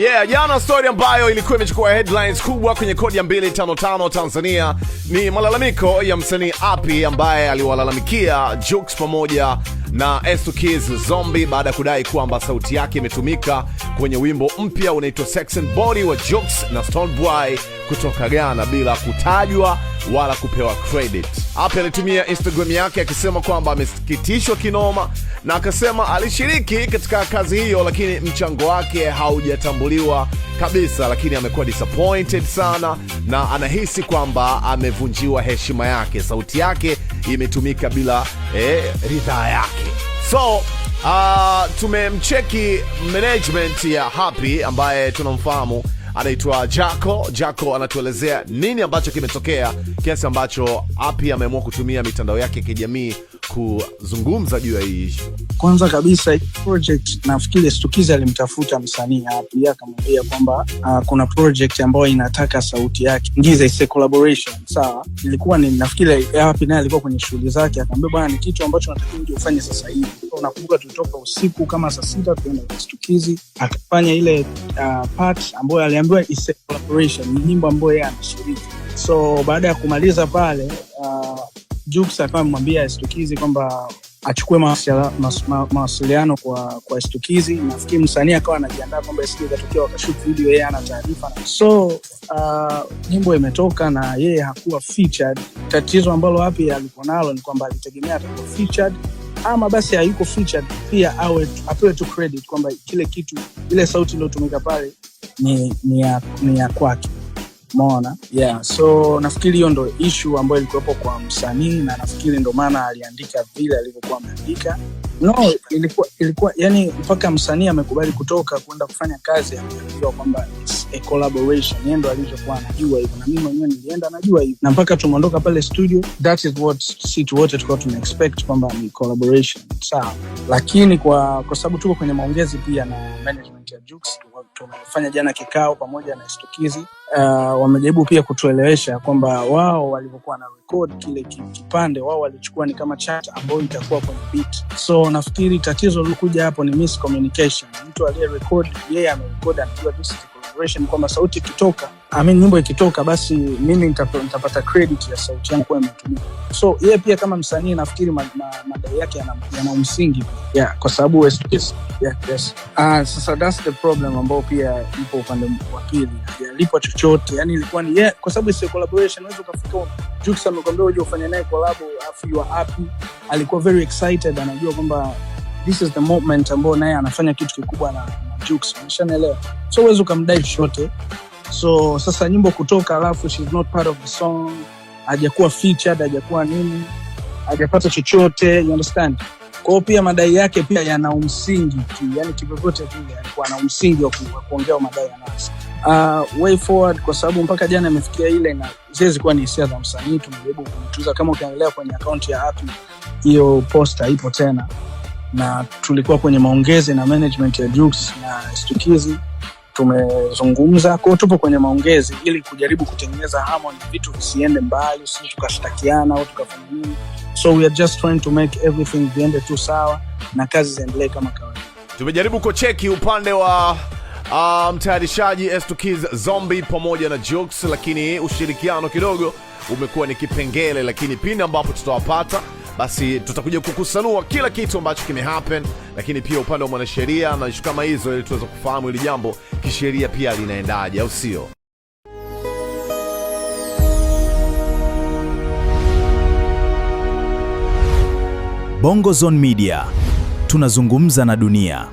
Yeah, jana story ambayo ilikuwa imechukua headlines kubwa kwenye kodi ya 255 Tanzania ni malalamiko ya msanii Happy ambaye aliwalalamikia Jux pamoja na S2 Kids Zombie baada ya kudai kwamba sauti yake imetumika kwenye wimbo mpya unaitwa Sex and Body wa Jux na Stonebwoy kutoka Ghana bila kutajwa wala kupewa credit. Happy alitumia Instagram yake akisema kwamba amesikitishwa kinoma na akasema alishiriki katika kazi hiyo, lakini mchango wake haujatambuliwa kabisa, lakini amekuwa disappointed sana na anahisi kwamba amevunjiwa heshima yake, sauti yake imetumika bila ridhaa yake. So tumemcheki management ya Happy ambaye tunamfahamu anaitwa Jaco. Jaco anatuelezea nini ambacho kimetokea kiasi ambacho Happy ameamua kutumia mitandao yake ya kijamii kuzungumza juu ya hii issue. Kwanza kabisa hii project nafikiri Stukizi alimtafuta msanii Happy akamwambia kwamba kuna project ambayo inataka sauti yake ingiza, is a collaboration. Sawa, ilikuwa ni nafikiri Happy naye alikuwa kwenye shughuli zake, akamwambia, "Bwana, ni kitu ambacho natakiwa uje ufanye sasa hivi." Unakumbuka tulitoka usiku kama saa 6 tukaenda kwa Stukizi, akafanya ile part ambayo aliambiwa is a collaboration, ni nyimbo ambayo yeye anashiriki. So baada ya kumaliza pale, Jux akawa amemwambia Stukizi kwamba achukue mawasiliano kwa Stukizi. Nafikiri msanii akawa anajiandaa kwamba isije ikatokea wakashoot video yeye ana taarifa. So nyimbo imetoka na yeye hakuwa featured. Tatizo ambalo Happy alikuwa nalo ni kwamba alitegemea atakuwa featured, ama basi hayuko featured pia awe apewe tu credit kwamba kile kitu, ile sauti iliyotumika pale ni ya kwake. Umeona? Yeah, so nafikiri hiyo ndo issue ambayo ilikuwepo kwa msanii na nafikiri ndo maana aliandika vile alivyokuwa ameandika. No, ilikuwa yani mpaka msanii amekubali kutoka kwenda kufanya kazi ameambiwa kwamba it's a collaboration. Yeye ndo alivyokuwa anajua hivyo, na mimi mwenyewe nilienda najua hivyo, na mpaka tumeondoka pale studio, that is what sisi wote tulikuwa tuna expect kwamba ni collaboration, sawa. Lakini kwa sababu tuko kwenye maongezi pia na management ya Jux, tumefanya jana kikao pamoja na Stukizi, wamejaribu pia kutuelewesha kwamba wao walivyokuwa na record kile kipande, wao walichukua ni kama chat ambayo itakuwa kwenye beat. So nafikiri tatizo lilokuja hapo ni miscommunication. Mtu aliye record yeye amerecord anajua this is a collaboration, kwamba sauti ikitoka, I mean, nyimbo ikitoka, basi mimi nitapata credit ya sauti yangu kuwa imetumika. So yeye pia kama msanii nafikiri madai yake yana msingi, yeah, kwa sababu yeah, yes. Ah, sasa that's the problem ambao pia ipo upande wa pili, hajalipwa chochote, yani ilikuwa ni yeah, kwa sababu it's a collaboration. Unaweza ukafika Jux amekwambia uje ufanye naye collab, afu you are happy, alikuwa very excited, anajua kwamba this is the moment ambao naye anafanya kitu kikubwa na Jux, umeshanielewa? So huwezi ukamdai chochote. So sasa nyimbo kutoka, alafu she's not part of the song, hajakuwa featured, hajakuwa nini, hajapata chochote, you understand? Kwa hiyo pia madai yake pia yana umsingi yani kivyovyote vile alikuwa na umsingi wa kuongea madai anayo. Way forward, kwa sababu mpaka jana imefikia ile na ziwezi kuwa ni hisia za msanii, tumejaribu kumtuza. Kama ukiangalia kwenye akaunti ya Happy hiyo post haipo tena, na tulikuwa kwenye maongezi na management ya Jux na Stukizi, tumezungumza. Kwa hiyo tupo kwenye maongezi ili kujaribu kutengeneza harmony, vitu visiende mbali, si tukashtakiana au tukafanya nini. So we are just trying to make everything viende tu sawa na kazi ziendelee kama kawaida. Tumejaribu kucheki upande wa mtayarishaji S2 Kids Zombie pamoja na Jux, lakini ushirikiano kidogo umekuwa ni kipengele, lakini pindi ambapo tutawapata basi tutakuja kukusanua kila kitu ambacho kimehappen, lakini pia upande wa mwanasheria na ishu kama hizo, ili tuweze kufahamu hili jambo kisheria pia linaendaje, au sio? Bongo Zone Media tunazungumza na dunia.